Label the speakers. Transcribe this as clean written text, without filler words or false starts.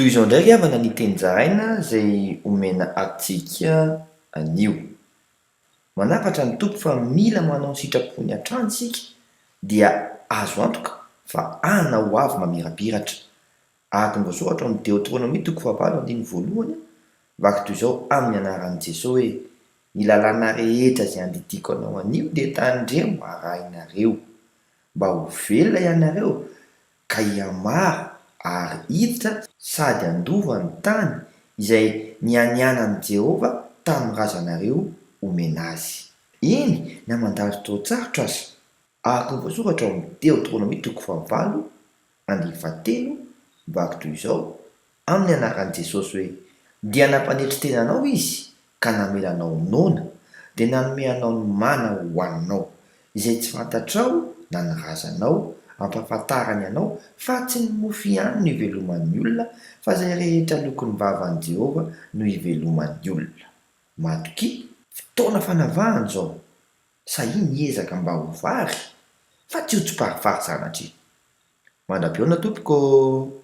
Speaker 1: Toy izao indray ry havana ny teny zaraina izay omena antsika anio. Manafatra ny Tompo fa mila manao ny sitrapony hatrany isika dia azo antoka fa hanana ho avy mamirapiratra. Araka ny voasoratra ao amin'ny Deoteronomia toko fahavalo andininy voalohany, vaky toy izao amin'ny anaran'i Jesoa hoe, Ny lalàna rehetra izay andidiako anao anio dia tandremo arahinareo, mba ho velona ianareo ka hihamaro ary hiditra sady handova ny tany izay nianianan'i Jehovah tamin'ny razanareo homena azy. Eny, na mandalo fotoan-tsarotra aza. Araka ny voasoratra ao amin'ny Deoteronomia toko fahavalo, andininy fahatelo, mivaky toy izao, Amin'ny anaran'i Jesosy hoe, Dia nampanetry tena anao Izy ka namela anao ho noana, dia nanome anao ny mana hohaninao, izay tsy fantatrao na ny razanao, hampahafantarany anao fa tsy ny mofo ihany no iveloman'ny olona, fa izay rehetra aloky ny vavan'i Jehovah no iveloman'ny olona. Matokia, fotoana fanavahana izao, sahia miezaka mba ho vary, fa tsy ho tsiparifary sanatria. Mandra-pihaona tompoko ô!